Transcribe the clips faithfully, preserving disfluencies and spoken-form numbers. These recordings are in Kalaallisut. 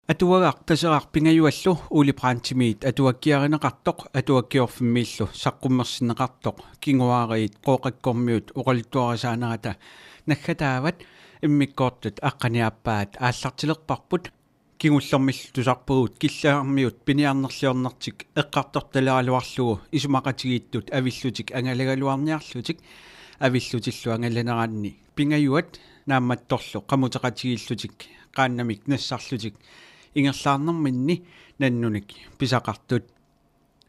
Atuagaq Taseraq Pingajuallu Ole Brandtimit atuakkiarineqartoq Atuakkiorfimmiillu saqqummersinneqartoq kinguaariit Qooqakkormiut oqaluttuarisaanerata naggataavat. Immikkoortut aqqaneq-aappaat aallartilerparput. Kingullermillu tusarpugut Killiarmiut piniarnerliornertik eqqartortaleraluarlugu isumaqatigiittut avillutik angalagaluarniarlutik. Avillutillu angalaneranni Pingajuat Naammattorlu qamuteqatigiillutik qaannamik nassarlutik ingerlaarnerminni nannunik pisaqartut.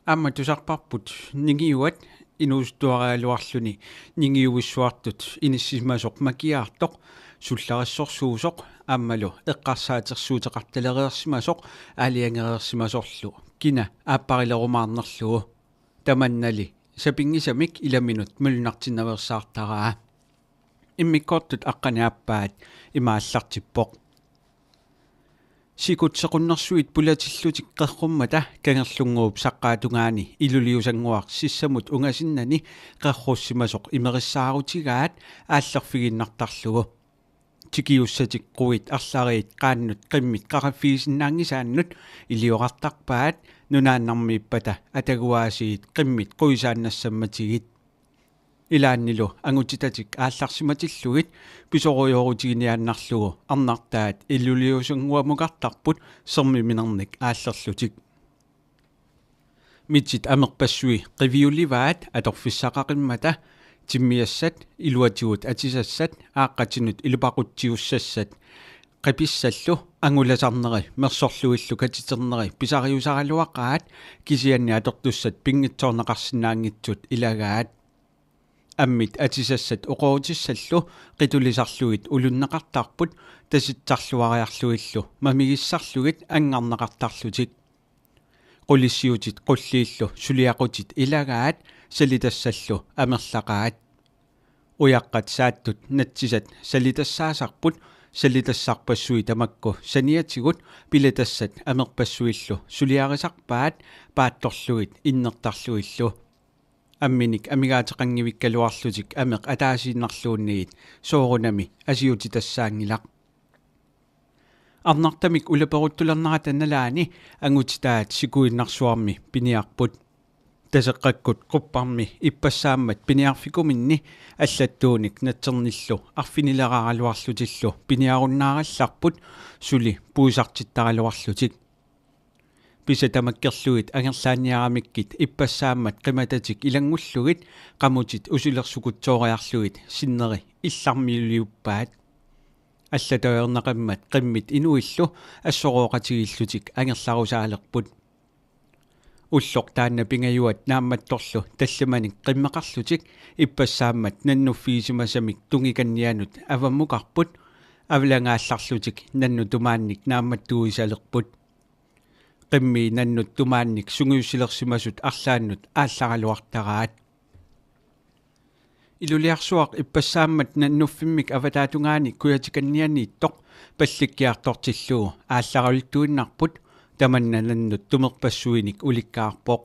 Aamma tusarparput Ningiuat inuusuttuaraluarluni ningiuissuartut inissisimasoq makiaartoq sullarissorsuusoq aammalu eqqarsaatersuuteqartalereersimasoq aalajangereersimasorlu kina aapparilerumaarnerlugu. Tamannali sapinngisamik ilaminut malunnartinnaveersaartaraa. Immikkoortut aqqaneq-aappaat ima aallartippoq: Sikut sequnnersuit pulatillutik qerrummata kangerlunnguup saqqaatungaani iluliusannguaq sissamut ungasinnani qerrussimasoq imerissaarutigaat aallerfigiinnartarlugu. Tikiussatik quit arlariit qaannut qimmit qaqiffigisinnaanngisaannut iliorartarpaat nunaannarmiippata ataguaasiit qimmit quisaannassammatigit. Ilaannilu angutitatik aallarsimatillugit pisorujoorutiginiaannarlugu arnartaat iluliusannguamukartarput sermiminernik aallerlutik. Mitit amerpassui qiviulivaat atorfissaqaqimmata: timmiassat, iluatigut atisassat, aaqqatinut ilupaqutsiussassat. Qapissallu angulasarneri mersorlugillu katiterneri pisariusaraluaqaat, kisianni atortussat pinngitsoorneqarsinnaanngitsut ilagaat. Ammit atisassat oqorutissallu qitulisarlugit ulunneqartarput tasitsarluariarlugillu mamigissarlugit anngarneqartarlutik. Qulissiutit qulliillu suliaqutit ilagaat, salitassallu amerlaqaat. Ujaqqat saattut natsisat salitassaasarput, salitassarpassuit tamakku saniatigut pilatassat amerpassuillu suliarisarpaat paattorlugit innertarlugillu. Amminik amigaateqanngivikkaluarlutik ameq ataasiinnarluunniit soorunami asiutitassaanngilaq. Arnartamik ulaperuttulernerata nalaani angutitaat sikuinnarsuarmi piniarput. Taseqqakkut qupparmi ippassaammat piniarfikuminni allattuunik natsernillu arfinileraaraluarlutillu piniarunnaarallarput suli puisartittaraluarlutik. Pisat tamakkerlugit angerlaanniaramikkit ippassaammat qimatatik ilanngullugit qamutit usilersukutsooriarlugit sinneri illarmiuliuppaat. Allatut ajornaqimmat qimmit inuillu assorooqatigiillutik angerlarusaalerput. Ulloq taanna Pingajuat Naammattorlu tallimanik qimmeqarlutik ippassaammat nannuffigisimasamik tungikannianut avammukarput, avalangaallarlutik nannut tumaannik naammattuisalerput. Qimmii nannut tumaannik sungiussilersimasut arlaannut aallaraluartaraat. Iluliarsuaq ippassaammat nannuffimmik avataatungaani kujatikannianiittoq pallikkiartortillugu aallaraluttuinnarput, tamanna nannut tumerpassuinik ulikkaarpoq.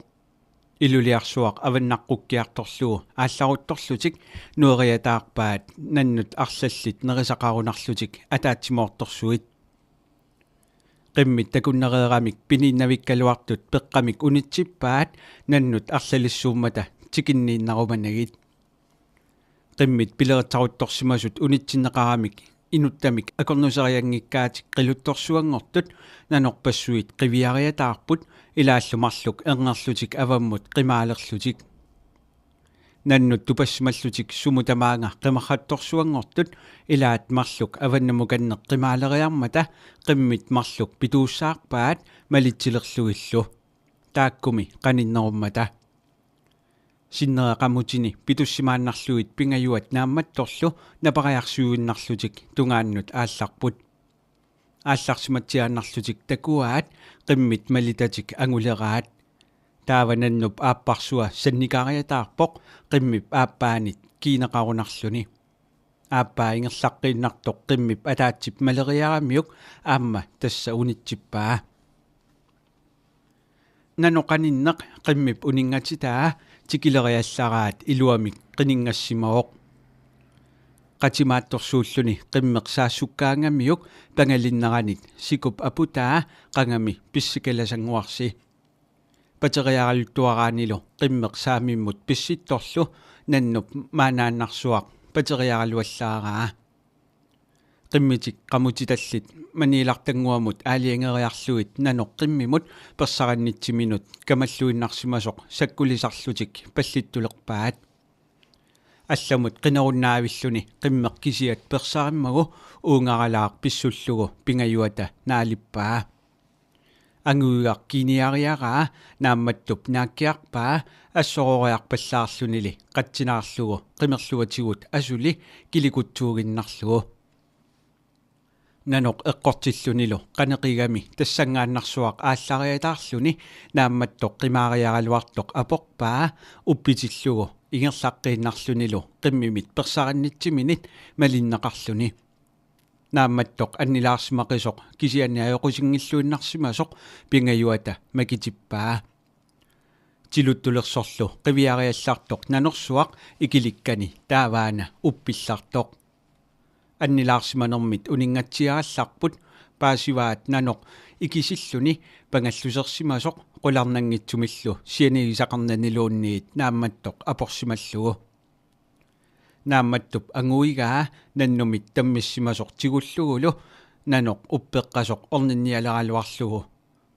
Iluliarsuaq avannaqqukkiartorlugu aallaruttorlutik nueriataarpaat nannut arlallit nerisaqarunarlutik ataatsimoortorsuit. Qimmit takunnereeramik piniinnavikkaluartut peqqamik unitsippaat nannut arlalissuummata tikinniinnarumanagit. Qimmit pileritsaruttorsimasut unitsinneqaramik inuttamik akornuserianngikkaatik qiluttorsuanngortut nanorpassuit qiviariataarput, ilaallu marluk erngerlutik avammut qimaalerlutik. Nannut tupassimallutik sumut tamaanga qimarrattorsuanngortut, ilaat marluk avannamukanneq qimaaleriarmata qimmit marluk pituussaarpaat malitsilerlugillu, taakkumi qaninnerummata. Sinneri qamutini pitussimaannarlugit Pingajuat Naammattorlu napariarsuinnarlutik tungaannut aallarput. Aallarsimatsiaannarlutik takuaat, qimmit malitatik anguleraat. Taava nannup aapparsua sannikariataarpoq qimmip aappaanit kiineqarunarluni. Aappaa ingerlaqqiinnartoq qimmip ataatsip maleriaramiuk aamma tassa unitsippaa. Nanoq qaninneq qimmip uninngatitaa tikileriallaraat iluamik qininngassimavoq. Qatimaattorsuulluni qimmeq saassukkaangamiuk pangalinneranit sikup aputaa qangami pissikalasanguarsi. Pateriaraluttuaraanilu qimmeq saamimmut pissittorlu nannup maanaannarsuaq pateriaraluallaaraa. Qimmitik qamutitallit maniilartannguamut aalajangeeriarlugit nanoq qimmimut persarinnitsiminut kamalluinnarsimasoq sakkulisarlutik pallittulerpaat. Allamut qinerunnaavilluni qimmeq kisiat persarimmagu uungaralaaq pissullugu Pingajuata naalippaa. Anguigaq kiiniariaraa Naammattup naakkiarpaa assororiarpallaarlunili qatsinaarlugu qimerluatigut asuli kilikutsuuginnarlugu. Nanoq eqqortillunilu qaneqigami tassanngaannarsuaq aallariataarluni Naammattoq qimaariaraluartoq aporpaa uppitillugu ingerlaqqiinnarlunilu qimmimit persarinnitsiminit malinneqarluni. Naammattoq annilaarsimaqisoq kisianni ajoqusinngilluinnarsimasoq Pingajuata makitippaa. Tiluttulersorlu qiviariallartoq nanorsuaq ikilikkani taavaana uppillartoq. Annilaarsimanermit uninngatsiarallarput paasivaat nanoq ikisilluni pangallusersimasoq qularnanngitsumillu sianigisaqarnaniluunniit Naammattoq aporsimallugu. Naammattup anguigaa nannumit tammissimasoq tigullugulu nanoq uppeqqasoq orninnialeraluarlugu.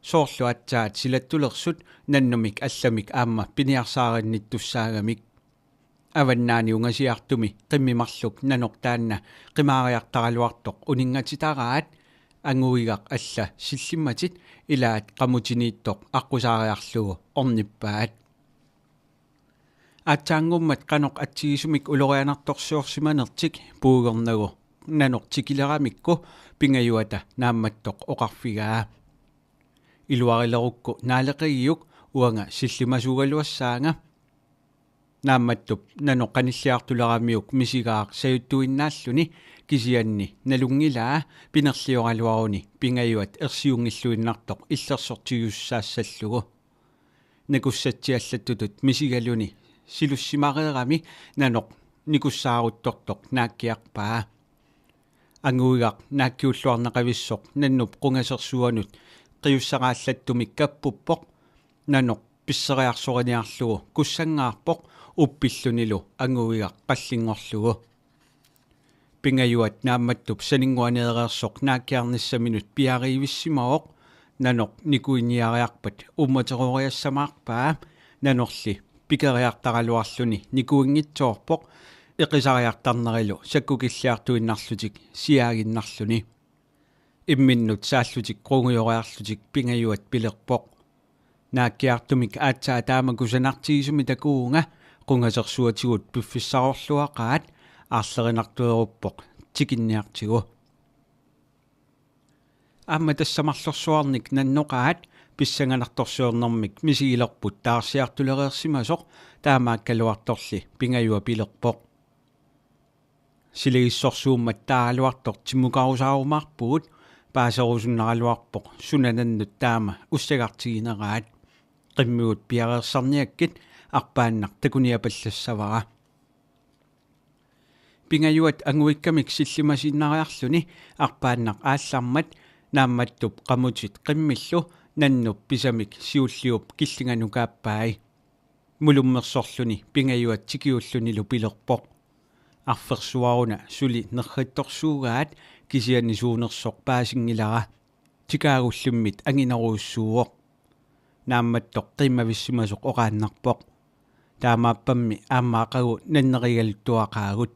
Soorlu aatsaat silattulersut nannumik allamik aamma piniarsaarinnittussaagamik. Avannaani ungasiartumi qimmit marluk nanoq taanna qimaariartaraluartoq uninngatitaraat anguigaq alla sillimmatit ilaat qamutiniittoq aqqusaariarlugu ornippaat. Aatsaanngummat qanoq atsigisumik ulorianartorsiorsimanertik puigornagu nanoq tikileramikku Pingajuata Naammattoq oqarfigaa: Iluarilerukku naaleqigiuk, uanga sillimasuugaluassaanga. Naammattup nanoq qanilliartuleramiuk misigaaq sajuttuinnaalluni kisianni nalunngilaa pinerlioraluaruni Pingajuat ersiunngilluinnartoq illersortigisussaassallugu. Nakussatsiallattutut misigaluni silussimareerami nanoq nikussaaruttortoq naakkiarpaa. Anguigaq naakkiulluarneqavissoq nannup qungasersuanut qiussaraallattumik kappuppoq. Nanoq pisseriarsoriniarlugu kussanngaarpoq uppillunilu anguigaq qallinngorlugu. Pingajuat Naammattup saninnguaneereersoq naakkiarnissaminut piariivissimavoq. Nanoq nikuiniariarpat uummateroriassamaarpaa. Nanorli pikeriartaraluarluni nikuinngitsoorpoq eqisariartarnerilu sakkukilliartuinnarlutik siaaginnarluni. Imminnut saallutik qungujoriarlutik Pingajuat pilerpoq: Naakkiartumik aatsaat taama kusanartigisumik takugunga, qungasersuatigut piffissaarluaqaat, aarlerinartueruppoq tikinniartigu. Aamma tassa marlorsuarnik nannoqaat pissanganartorsiornermik misigilerput taarsiartulereersimasoq, taamaakkaluartorli Pingajuat pilerpoq: Silagissorsuummat taaraluartoq timmukarusaarumaarpugut, paaserusunnaraluarpoq suna nannut taama ussagartigineraat. Qimmigut piareersarniakkit, arpaannaq takuniapallassavara. Pingajuat anguikkamik sillimasiinnariarluni arpaannaq aallarmat Naammattup qamutit qimmillu nannup pisamik siulliup killinganukaappai. Mulummersorluni Pingajuat tikiullunilu pilerpoq: Arfersuaruna suli nerrittorsuugaat, kisianni suunersoq paasinngilara. Tikaagullimmit anginerujussuuvoq. Naammattoq qiimmavissimasoq oqaannarpoq: Taamaappammi aamma aqagu nannerigaluttuaqaagut.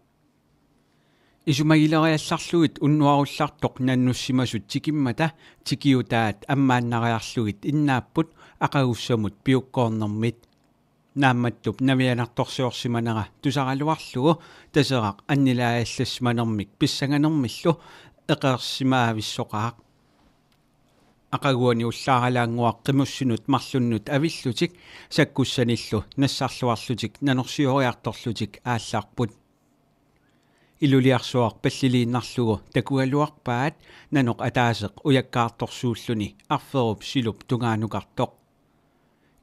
Isumagileriallarlugit unnuarullartoq nannussimasut tikimmata tikiutaat ammaannariarlugit innaapput aqagussamut piukkoornermit. Naammattup navianartorsiorsimanera tusaraluarlugu Taseraq annilaajallassimanermik pissanganermillu eqeersimaavissoqaaq. Aqaguani ullaaralaannguaq qimussinut marlunnut avillutik sakkussanillu nassarluarlutik nanorsioriartorlutik aallarput. Iluliarsuaq palliliinnarlugu takugaluarpaat nanoq ataaseq ujakkaartorsuulluni arferup silup tungaanukartoq.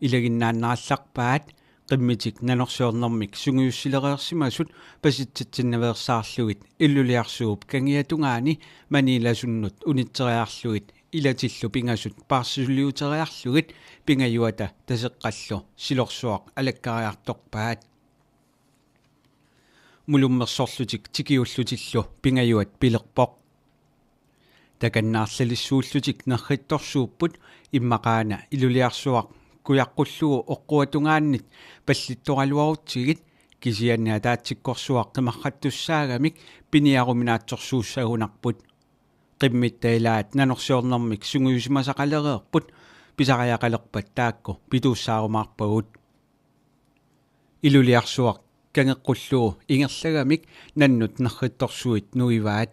Ilaginnaannarallarpaat Qimmitik nanorsiornermik sungiussilereersimasut pasitsatsinnaveersaarlugit Illuliarsuup kangiatungaani maniilasunnut unitseriarlugit ilatillu pingasut paarsisuliuteriarlugit Pingajuata Taseqqallu silorsuaq alakkariartorpaat. Mulummersorlutik tikiullutillu Pingajuat pilerpoq: Takannaarlalissuullutik nerrittorsuupput, immaqaana Illuliarsuaq kujaqqullugu oqquatungaannit pallittoraluarutsigit, kisianni ataatsikkorsuaq qimarrattussaagamik piniaruminaatsorsuussagunarput. Qimmitta ilaat nanorsiornermik sungiusimasaqalereerput, pisariaqalerpat taakku pituussaarumaarpagut. Illuliarsuaq kangeqqullugu ingerlagamik nannut nerrittorsuit nuivaat.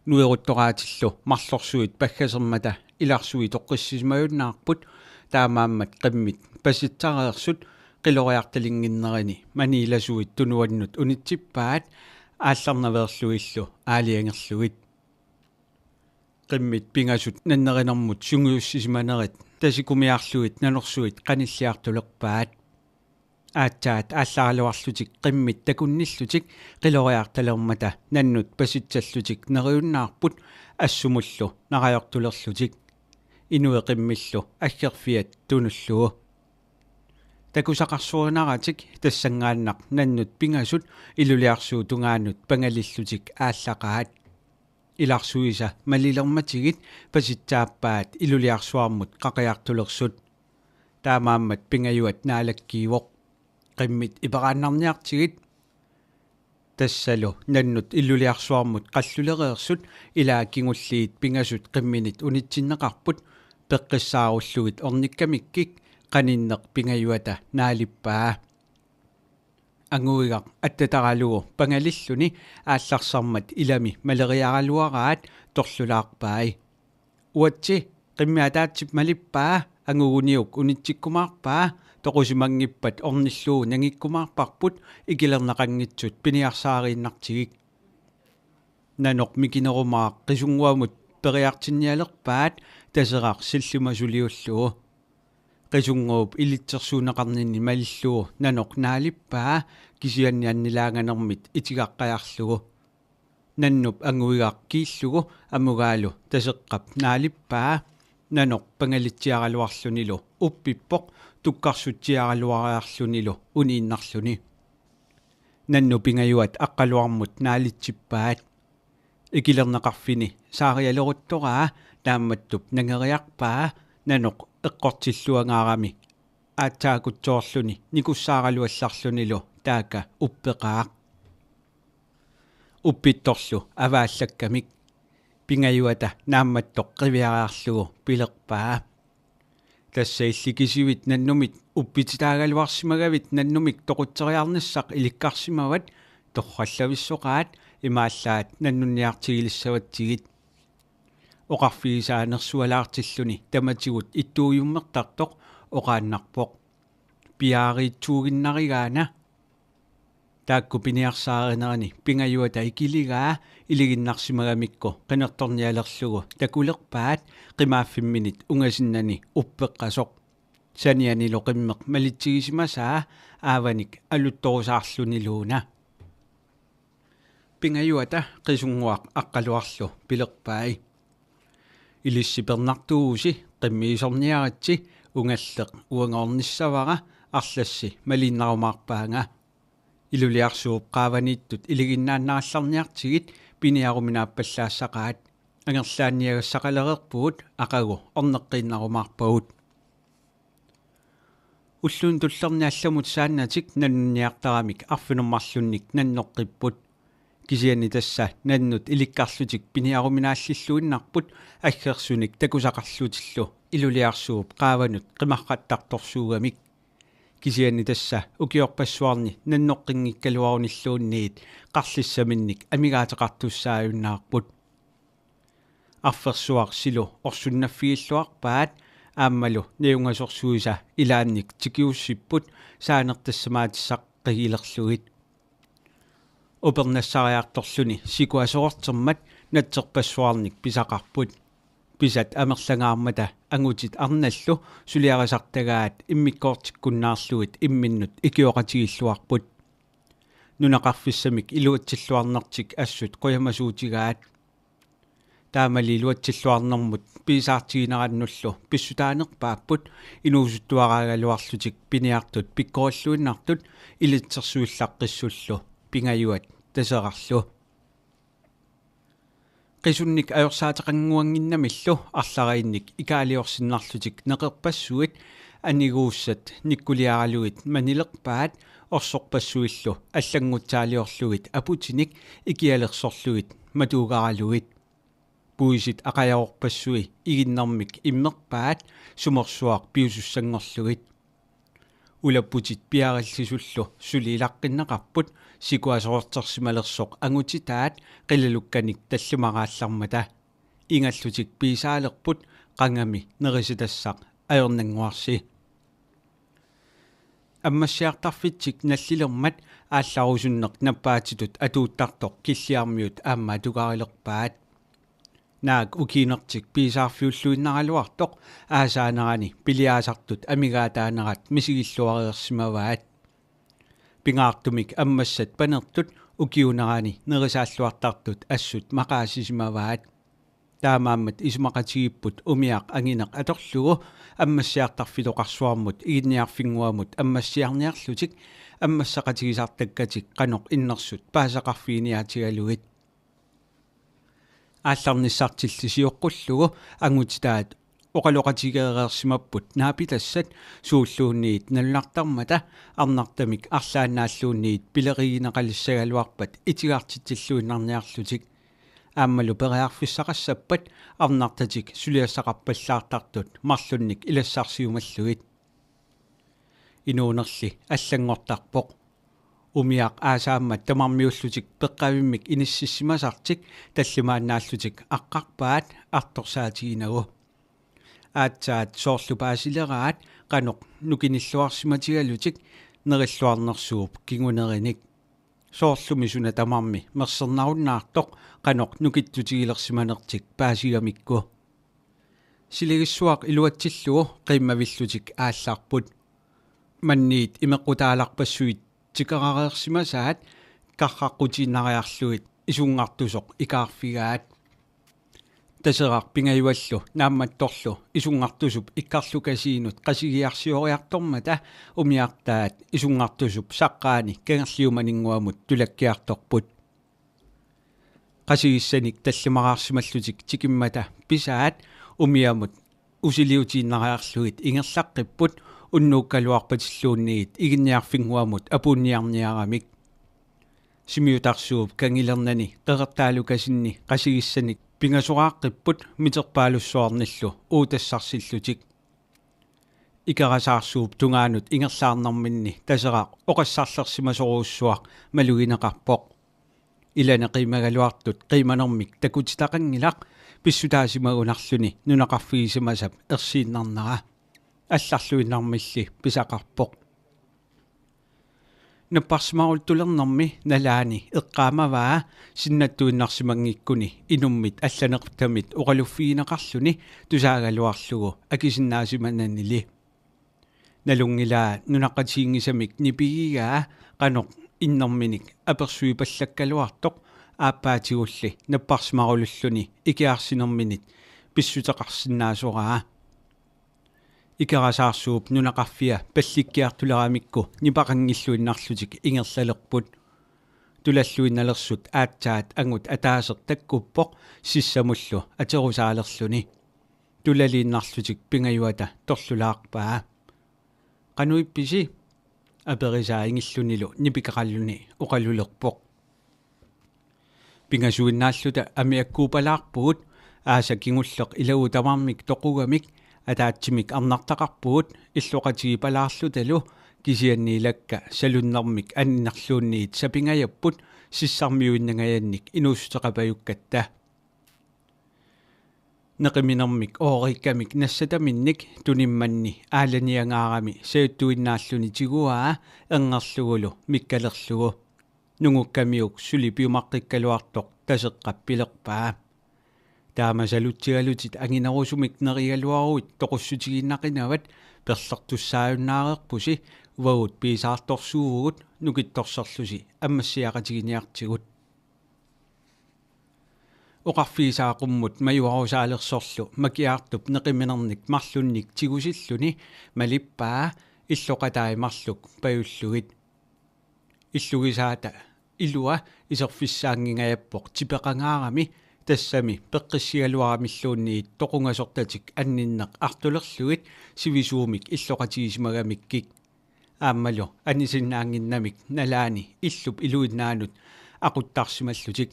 Nueruttoraatillu marlorsuit paggasermata ilarsui toqqissisimajunnaarput, taamaammat qimmit pasitsareersut qiloriartalinnginnerini maniilasuit tunuannut unitsippaat aallarnaveerlugillu aalajangerlugit. Qimmit pingasut nannerinermut sungiussisimanerit tasikumiarlugit nanorsuit qanilliartulerpaat. Aatsaat aallaraluarlutik qimmit takunnillutik qiloriartalermata nannut pasitsallutik neriunnaarput assumullu narajortulerlutik. Inuit qimmillu aggerfiat tunullugu. Takusaqarsuinaratik tassanngaannaq nannut pingasut Illuliarsuup tungaanut pangalillutik aallaqaat. Ilarsuisa malilermatigit pasitsaappaat Illuliarsuarmut qaqiartulersut. Taamaammat Pingajuat naalakkiivoq: Qimmit iperaannarniartigit. Tassalu nannut Illuliarsuarmut qallulereersut ilaat kingulliit pingasut qimminit unitsinneqarput, peqqissaarullugit ornikkamikkik qaninneq Pingajuata naalippaa. Anguigaq attataralugu pangalilluni aallarsarmat ilami maleriaraluaraat torlulaarpai: Uatsi, qimmit ataatsip malippaa, anguguniuk unitsikkumaarpaa, toqusimanngippat ornillugu nangikkumaarparput ikilerneqanngitsut piniarsaariinnartigik. Nanoq mikinerumaaq Qisunnguamut periartinnialerpaat Taseraq sillimasuliullugu. Qisunnguup ilitsersuunneqarnini malillugu Nanoq naalippaa kisianni annilaanganermit itigaqqajarlugu. Nannup anguigaq kiillugu amugaalu Taseqqap naalippaa, Nanoq pangalitsiaraluarlunilu uppippoq tukkarsutsiaraluariarlunilu uniinnarluni. Nannup Pingajuat Aqqaluarmut naalitsippaat. Ikilerneqarfini saarialeruttoraa Naammattup nangeriarpaa, Nanoq eqqortilluangaarami aatsaakutsoorluni nikussaaraluallarlunilu taaka uppeqaaq. Uppittorlu avaallakkamik Pingajuata Naammattoq qiviariarlugu pilerpaa: Tassa illit kisivit nannumit uppititaagaluarsimagavit nannumik toqutseriarnissaq ilikkarsimavat, torrallavissoqaat, imaallaat nannunniartigilissavatsigit. Oqarfigisaa nersualaartilluni tamatigut ittuujummertartoq oqaannarpoq: Piaariitsuuginnarigaana. Taakku piniarsaarinerani Pingajuata ikiligaa iliginnarsimagamikku qinertornialerlugu takulerpaat qimaaffimminit ungasinnani uppeqqasoq. Sanianilu qimmeq malitsigisimasaa aavanik aluttorusaarluniluuna. Pingajuata Qisunnguaq Aqqaluarlu pilerpai: Ilissi pernartuuvusi, qimmiisorniaritsi, ungalleq uangoornissavara, arlassi maliinnarumaarpaanga. Illuliarsuup qaavaniittut iliginnaannarallarniartigit piniaruminaappallaassaqaat. Angerlaanniagassaqalereerpugut, aqagu orneqqiinnarumaarpagut. Ulluni tullerni allamut saannatik nannunniartaramik arfineq-marlunnik nannoqqipput. Kisianni tassa nannut ilikkarlutik piniaruminaallilluinnarput aggersunik takusaqarlutillu Illuliarsuup qaavanut qimarrattartorsuugamik. Kisianni tassa ukiorpassuarni nannoqqinngikkaluarunilluunniit qarlissaminnik amigaateqartussaajunnaarput. Arfersuaq Silu orsunnaffigilluarpaat aammalu najungasorsuisa ilaannik tikiussipput saanertassamaatissaqqigilerlugit. Upernassariartorluni sikuasoortermat natserpassuarnik pisaqarput. Pisat amerlangaarmata angutit arnallu suliarisartagaat immikkoortikkunnaarlugit imminnut ikioqatigiilluarput. Nunaqarfissamik iluatsilluarnertik assut qujamasuutigaat. Taamali iluatsilluarnermut piisaartiginerannullu pissutaanerpaapput inuusuttuaraagaluarlutik piniartut pikkorilluinnartut ilitsersuillaqqissullu Pingajuat Taserarlu. Qisunnik ajorsaateqannguannginnamillu arlariinnik ikaaliorsinnarlutik neqerpassuit aniguussat nikkuliaralugit manilerpaat orsorpassuillu allanngutsaaliorlugit aputinik ikialersorlugit matuugaralugit. Puisit aqajarorpassui iginnermik immerpaat sumorsuaq piusussanngorlugit. Ulapputit piarillisullu suli ilaqqinneqarput sikuasoortersimalersoq angutitaat qilalukkanik tallimaraallarmata. Ingallutik piisaalerput qangami nerisitassaq ajornannguarsi. Ammassiartarfitsik nallilermat aallarusunneq nappaatitut atuuttartoq Killiarmiut aamma atugarilerpaat. Naak ukiinertik piisaarfiulluinnaraluartoq aasaanerani piliaasartut amigaataanerat misigilluareersimavaat. Pingaartumik ammassat panertut ukiuunerani nerisaalluartartut assut maqaasisimavaat. Taamaammat isumaqatigiipput umiaq angineq atorlugu Ammassiartarfitoqarsuarmut Iginniarfinnguamut ammassiarniarlutik ammassaqatigisartakkatik qanoq innersut paasisaqarfiginiaatigalugit. Aallarnissartilli sioqqullugu angutitaat oqaloqatigeereersimapput naapitassat suulluunniit nalunartarmata arnartamik arlaannaalluunniit pilerigineqalissagaluarpat itigartitsilluinnarniarlutik. Aammalu periarfissaqassappat arnartatik suliassaqarpallaartartut marlunnik ilassarsiumallugit. Inuunerli allanngortarpoq. Umiaq aasaammat tamarmiullutik peqqavimmik inississimasartik tallimaannaallutik aqqarpaat artorsaatigiinnagu. Aatsaat soorlu paasileraat qanoq nukinilluarsimatigalutik nerilluarnersuup kingunerinik. Soorlumi suna tamarmi mersernarunnaartoq qanoq nukittutigilersimanertik paasigamikku. Silagissuaq iluatsillugu qiimmavillutik aallarput. Manniit imeqqutaalarpassuit tikerareersimasaat qarraqqutiinnariarlugit isunngartusoq ikaarfigaat. Taseraq Pingajuallu Naammattorlu isunngartusup ikkarlukasiinut qasigiarsioriartormata umiartaat isunngartusup saqqaani kangerliumaninnguamut tulakkiartorput. Qasigissanik tallimaraarsimallutik tikimmata pisaat umiamut usiliutiinnariarlugit ingerlaqqipput unnuukkaluarpatilluunniit Iginniarfinnguamut apuunniarniaramik. Simiutarsuup kangilernani qeqertaalukasinni qasigissanik pingasoraaqqipput miterpaalussuarnillu uutassarsillutik. Ikerasaarsuup tungaanut ingerlaarnerminni Taseraq oqassarlersimasorujussuaq malugineqarpoq. Ilani qiimagaluartut qiimanermik takutitaqanngilaq pissutaasimagunarluni nunaqarfigisimasap ersiinnarnera. Allarluinnarmilli pisaqarpoq. Napparsimarulluni tulernermi nalaani eqqaamavaa sinnattuinnarsimanngikkuni inummit allanertamit oqaluffigineqarluni tusaagaluarlugu akisinnaasimananili. Nalunngilaa nunaqqatiginngisamik nipigigaa qanoq innerminik apersuipallakkaluartoq aappaatigulli napparsimarululluni ikiarsinerminit pissuteqarsinnaasoraa. Ikerasaarsuup nunaqarfia pallikkiartuleramikku nipaqanngilluinnarlutik ingerlalerput. Tulalluinnalersut aatsaat angut ataaseq takkuppoq sissamullu aterusaalerluni. Tulaliinnarlutik Pingajuata torlulaarpaa. Qanoq ippisi? Aperisaa ingillunilu nipikaqaluni oqalulerpoq. Pingasuinnaalluta amiakkuupalaarpugut, aasaq kingulleq ilagut tamarmik toqugamik ataatsimik arnartaqarpugut illoqatigiipalaarlutalu, kisianni ilakka salunnermik annerluunniit sapingajapput sissarmiuinnangajannik inuussuteqapajukkatta. Neqiminermik ooriikkamik nassataminnik tunimmanni aalaniangaarami sajuttuinnaalluni tiguaa erngerlugulu mikkalerlugu. Nungukkamiuk suli piumaqqikkaluartoq Taseqqap pilerpaa: Taama salutsigalutit anginerusumik nerigaluaruit toqussutigiinnaqinavat, perlertussaajunnaareerpusi, uagut piisaartorsuuvugut, nukittorserlusi ammassiaqatiginiartigut. Oqarfigisaa qummut majuarusaalersorlu Makiaartup neqiminernik marlunnik tigusilluni malippaa illoqatai marluk pajullugit. Illugisaata ilua iserfissaanngingajappoq tipeqangaarami, tassami peqqissigaluaramilluunniit toqungasortatik anninneq artulerlugit sivisuumik illoqatigisimagamikkik. Aammalu anisinnaannginnamik nalaani illup iluinnaanut aquttarsimallutik.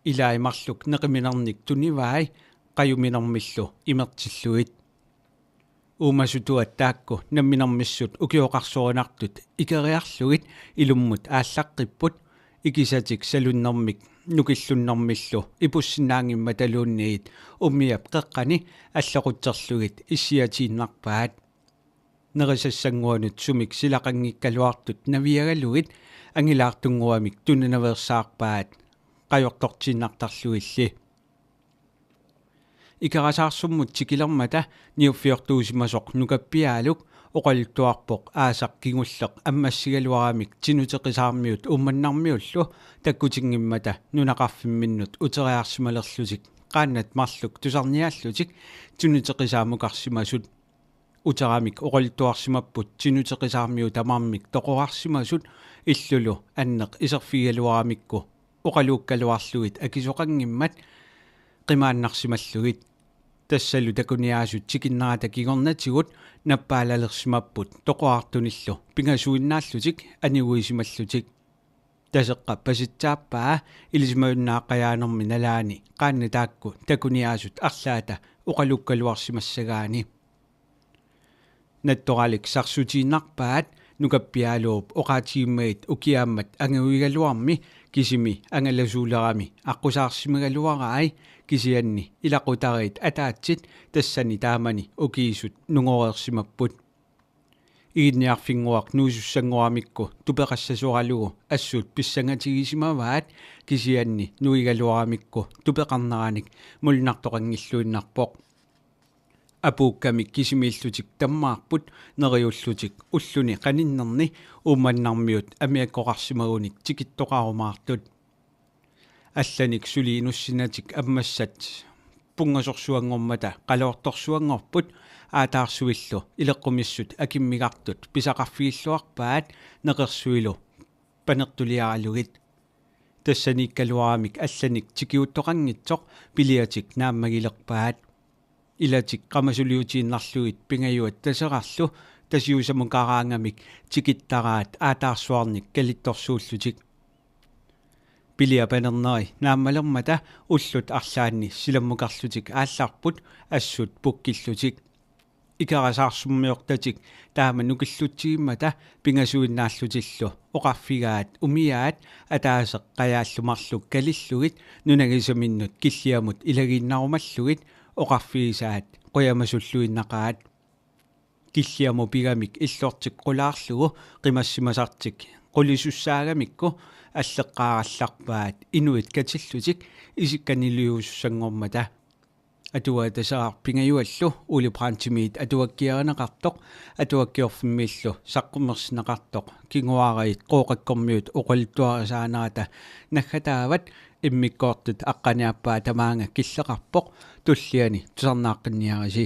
Ilai marluk neqiminernik tunivai qajuminermillu imertillugit. Uumasutuat taakku namminermissut ukioqarsorinartut ikeriarlugit ilummut aallaqqipput, ikisatik salunnermik nukillunnermillu ipussinnaanngimmataluunniit umiap qeqqani allequtserlugit issiatiinnarpaat. Nerisassannguanut sumik silaqanngikkaluartut naviagalugit angilaartunnguamik tunanaveersaarpaat qajortortiinnartarlugilli. Ikerasaarsummut tikilermata niuffiortuusimasoq Nukappiaaluk oqaluttuarpoq aasaq kingulleq ammassigaluaramik Tinuteqisaarmiut Uummannarmiullu takkutinngimmata nunaqarfimminnut uteriarsimalerlutik qaannat marluk tusarniaallutik Tinuteqisaamukarsimasut. Uteramik oqaluttuarsimapput Tinuteqisaarmiut tamarmik toqorarsimasut illulu anneq iserfigigaluaramikku oqaluukkaluarlugit akisoqanngimmat qimaannarsimallugit. Tassalu takuniaasut tikinnerata kingornatigut nappaalalersimapput toqorartunillu pingasuinnaallutik aniguisimallutik. Taseqqap pasitsaappaa ilisimajunnaaqqajaanermi nalaani qaannat taakku takuniaasut arlaata oqaluukkaluarsimassagaanni. Nattoralik sarsutiinnarpaat Nukappiaaluup oqaatigimmagit ukiaammat anguigaluarmi kisimi angalasuulerami aqqusaarsimagaluarai, kisianni ilaqutariit ataatsit tassani taamani ukiisut nungoreersimapput. Iginniarfinnguaq nuisussanngoramikku tupeqassasoralugu assut pissangatigisimavaat, kisianni nuigaluaramikku tupeqarneranik mulinartoqanngilluinnarpoq. Apuukkamik kisimiillutik tammaarput neriullutik ulluni qaninnerni Uummannarmiut amiakkoqarsimagunik tikittoqarumaartut. Allanik suli inussinatik ammassat punngasorsuanngormata qaloortorsuanngorput aataarsuillu ileqqumissut akimmigartut pisaqarfigilluarpaat neqersuilu panertuliaralugit. Tassaniikkaluaramik allanik tikiuttoqanngitsoq piliatik naammagilerpaat. Ilatik qamasuliutiinnarlugit Pingajuat Taserarlu Tasiusamukaraangamik tikittaraat aataarsuarnik kalittorsuullutik. Pilia panerneri naammalermata ullut arlaanni silammukarlutik aallarput assut pukkillutik. Ikerasaarsummiortatik taama nukillutsigimmata pingasuinnaallutillu oqarfigaat umiaat ataaseq qajaallu marluk kalillugit nunagisaminnut Killiamut ilagiinnarumallugit oqarfigisaat qujamasulluinnaqaat. Killiamut pigamik illortik qulaarlugu qimassimasartik qulisussaagamikku alleqqaarallarpaat inuit katillutik isikkaniliusussanngormata. Atuagaq Taseraq Pingajuallu Ole Brandtimit atuakkiarineqartoq, Atuakkiorfimmiillu saqqummersinneqartoq, kinguaariit Qooqakkormiut oqaluttuarisaanerata naggataavat. Immikkoortut aqqaniappaa tamaanga killeqarpoq, tulliani tusarnaaqqinniarisi.